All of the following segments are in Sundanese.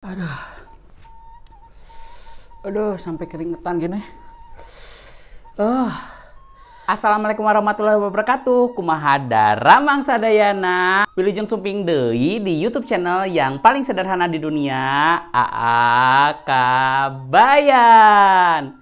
Aduh. Aduh, sampai keringetan gini. Assalamualaikum warahmatullahi wabarakatuh. Kumaha daramang sadayana. Wilujeng sumping deui di YouTube channel yang paling sederhana di dunia, AA Kabayan.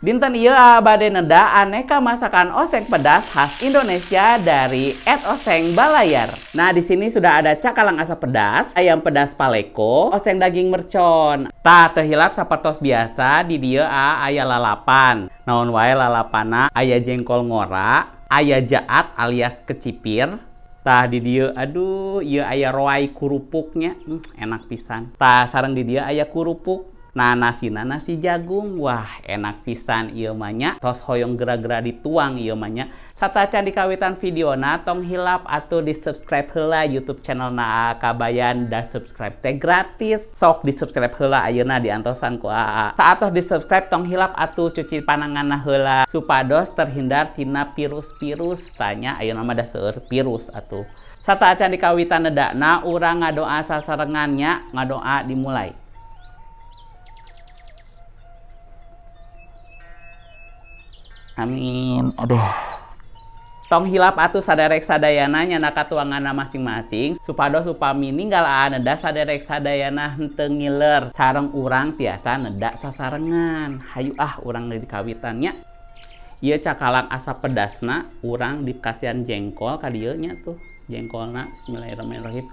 Dinten ieu bade neda aneka masakan oseng pedas khas Indonesia dari @osengbalayar. Nah, di sini sudah ada cakalang asap pedas, ayam pedas paleko, oseng daging mercon. Tah teu hilap sapertos biasa di dieu aya lalapan. Naon wae lalapana, aya jengkol ngora, aya jaat alias kecipir. Tah di dieu aduh ieu aya roai kurupuknya, enak pisan. Tah sareng di dieu aya kurupuk. Nah, nasina nasi jagung. Wah, enak pisan ieu mah nya. Tos hoyong gera-gera dituang ieu mah nya. Satacan dikawitan videona tong hilap atuh di-subscribe heula YouTube channel na AA Kabayan, da subscribe teh gratis. Sok di-subscribe heula ayeuna diantosan ku AA. Saatos di-subscribe tong hilap atuh cuci pananganna heula supados terhindar tina virus-virus. Tanya ayeuna mah da seueur virus atuh. Satacan dikawitan nedakna urang ngadoa sasarengan nya, ngadoa dimulai. Amin. Aduh. Tong hilap atuh saderek sadayana nyana katuanganna masing-masing supados upami ninggal aa neda saderek sadayana henteu ngiler sareng urang tiasa neda sasarengan. Hayu ah urang di kawitannya. Ieu cakalang asap pedasna urang dikasihan jengkol ka dieu nya tuh. Jengkolna bismillahirrahmanirrahim.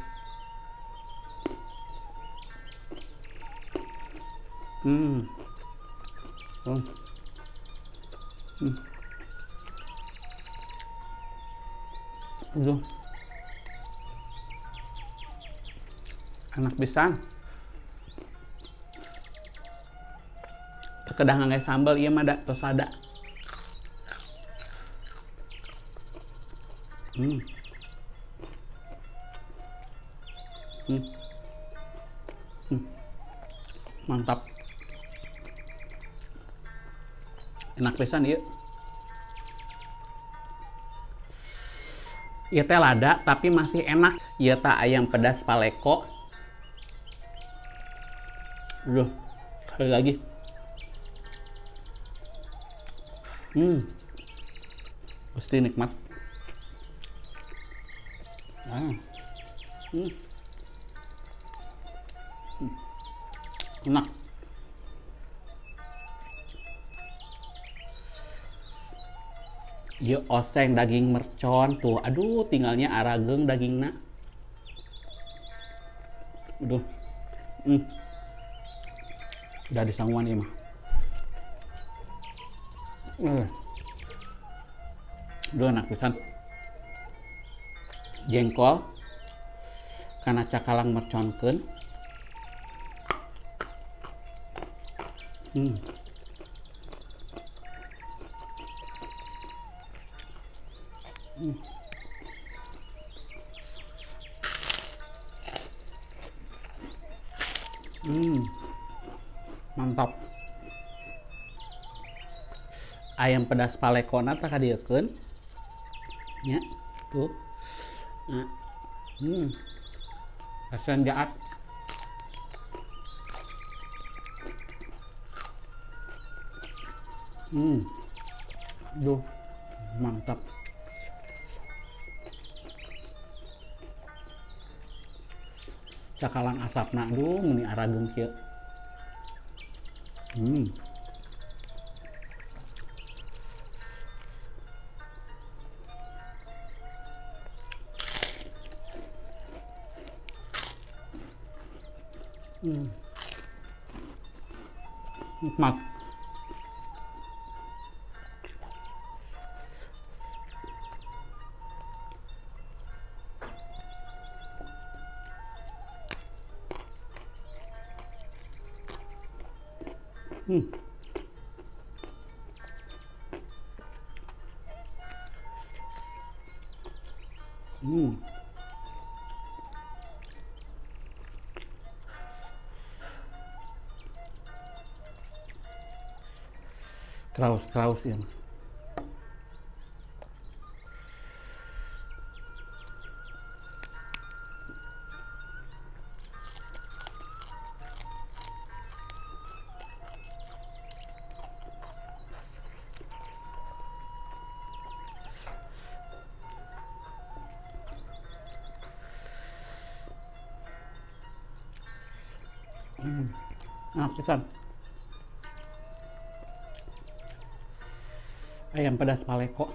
Aduh. Enak pisan. Kedah ngangge sambal ieu mah da tos lada. Mantap. Enak pisan ieu. Ieu teh lada tapi masih enak. Ieu teh ayam pedas paleko. Aduh, sekali lagi. Gusti nikmat. Enak. Ieu oseng daging mercon tuh, aduh tinggalnya arageung dagingna. Aduh. Udah disanguan ieu mah. Aduh enak pisan. Jengkol kana cakalang merconkeun. Mantap. Ayam pedas palekona tah kadieukeun. Nya, tuh. Nah. Kasihan jaat. Duh, mantap. Cakalang asapna aduh meni arageung kieu. Nikmat. Kraus-kraus ya. Enak pisan. Ayam pedas Paleko.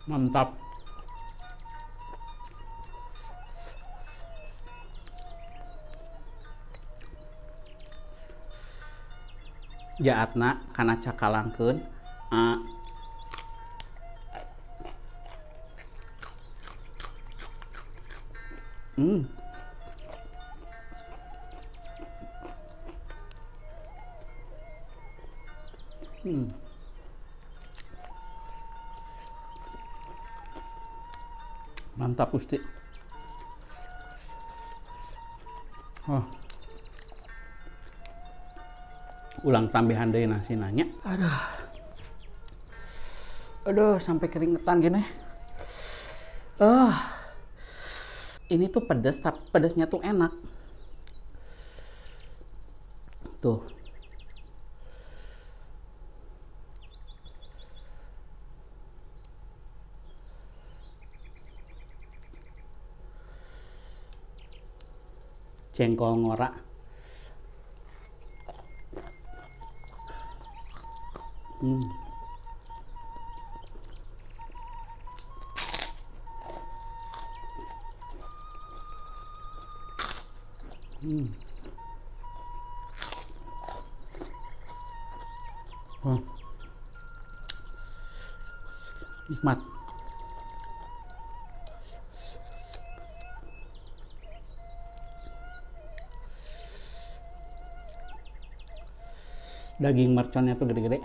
Mantap. Jaatna kana cakalangkeun. Mantap Gusti. Oh. Ulang tambahan deui nasi nanya. Aduh. Aduh, sampai keringetan gini. Ini tuh pedes, tapi pedesnya tuh enak. Tuh. Jengkol ngorak. Oh. Nikmat. Daging merconnya tuh gede-gede.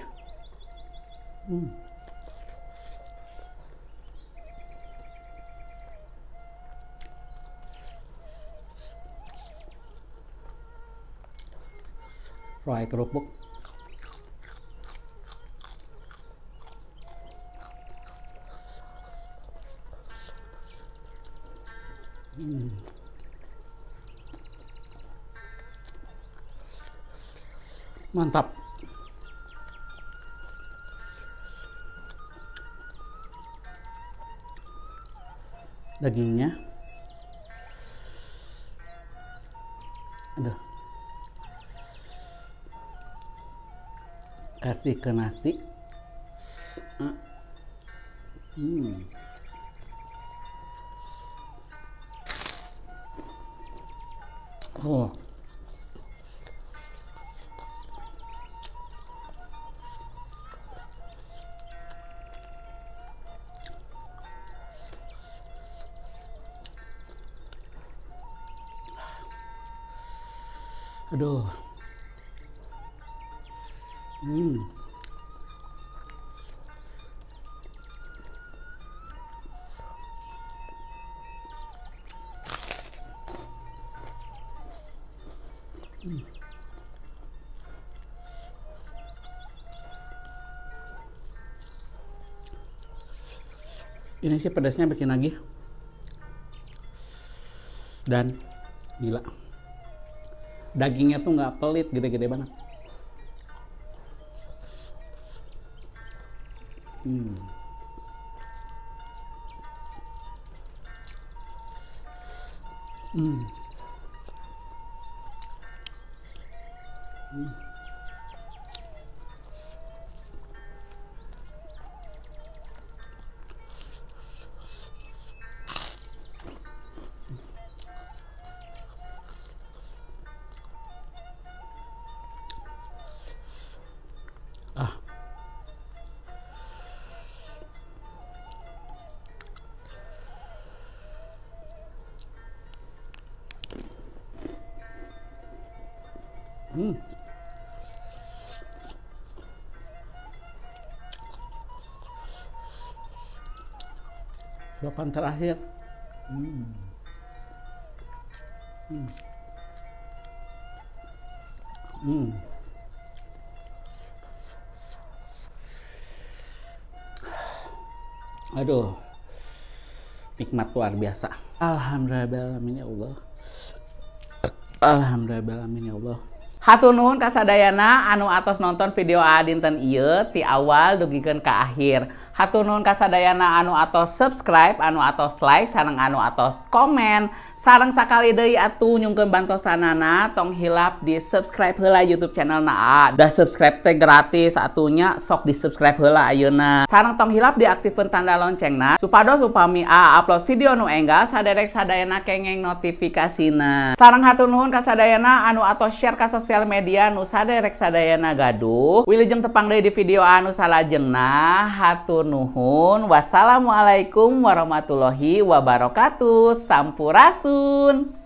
Roy kerupuk. Mantap. Dagingnya. Aduh. Kasih ke nasi. Oh. Aduh. Ini sih pedasnya bikin lagi. Dan gila. Dagingnya tuh nggak pelit, gede-gede banget. Suapan terakhir. Aduh. Nikmat luar biasa. Alhamdulillah amin ya Allah. Alhamdulillah amin ya Allah. Hatur nuhun kasadayana anu atos nonton video Aa dinten ieu ti awal dugikeun ka akhir. Hatur nuhun kasadayana anu atos subscribe, anu atos like, sareng anu atos komen. Sareng sakali deui atuh nyungkeun bantosanana tong hilap di subscribe heula YouTube channel na Aa. Da subscribe teh gratis atunya, sok di subscribe heula ayeuna. Sareng tong hilap diaktifkeun tanda loncengna supados upami Aa upload video nu enggal saderek sadayana kengeng notifikasina. Sareng hatur nuhun kasadayana anu atos share ka sosial media nu saderek sadayana gaduh. Wilujeng tepang deui di video anu salajengna. Hatur nuhun. Wassalamualaikum warahmatullahi wabarakatuh. Sampurasun.